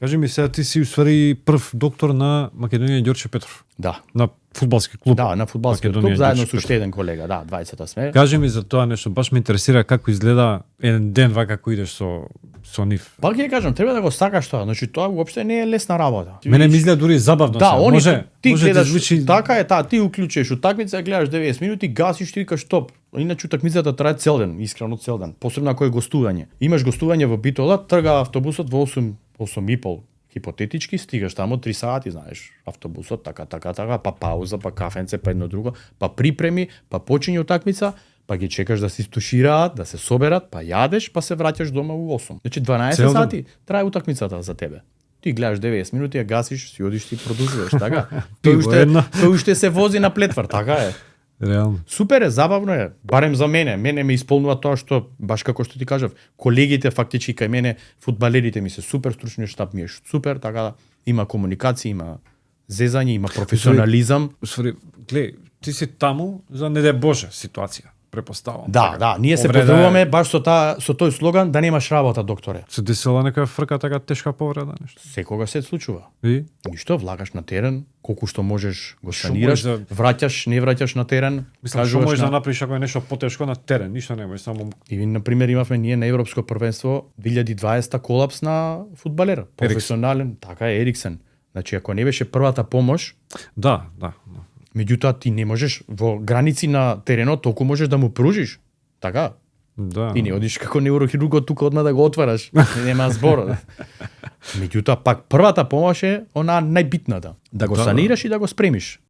Кажи ми сега, ти си усвари прв доктор на Македонија Ѓорче Петров. Да. На фудбалски клуб. Да, на фудбалски клуб, заедно со уште еден колега, да, 20 сме. Кажи ми за тоа нешто, баш ме интересира како изгледа еден ден вака како идеш со нив. Па ќе кажам, треба да го сакаш тоа, значи тоа уопште не е лесна работа. Мене ми изгледа дури забавно. Да, они ти може гледаш, звучи... така е таа, ти уклучиш утакмица, гледаш 90 минути, гасиш, ти викаш стоп. Иначе утакмицата трае цел ден, искрено цел ден. Посебно ако е гостување. Имаш гостување во Битола, трга автобусот во 8:30 хипотетички, стигаш тамо 3 сати, знаеш, автобусот, така, па пауза, па кафенце, па едно друго, па припреми, па почиње утакмица, па ги чекаш да се истушираат, да се соберат, па јадеш, па се враќаш дома у 8. Значи 12 сати трае утакмицата за тебе. Ти гледаш 90 минути, ја гасиш, си одиш, ти продолжуваш, така? Тој уште се вози на плетвар, така е. Реално. Супер е, забавно е, барем за мене. Мене ме исполнува тоа што, баш како што ти кажав, колегите фактички кај мене, фудбалерите ми се супер, стручниот штаб ми е супер, така да има комуникација, има зезање, има професионализам. Усвари, глеј, ти си таму за не дај Боже ситуација, препоставам. Да, да, ние се подруваме баш со тој слоган да немаш работа, докторе. Се десила нека фрка така тешка повреда нешто? Секога се случува. И? Ништо, влагаш на терен, колку што можеш го санираш, враќаш, не враќаш на терен. Мислам, што можеш да направиш ако е нешто потешко на терен, ништо не можеш, само... И, на пример, имавме ние на Европско првенство 2020 колапс на фудбалер, професионален, така е, Ериксен. Значи, ако не беше првата помош... Да. Меѓутоа, ти не можеш, во граници на теренот, толку можеш да му пружиш. Така? Да. Ти не одиш како неврохирургот тука одна да го отвараш. Нема збор. Меѓутоа, пак првата помош е она најбитната. Да го санираш и да го спремиш.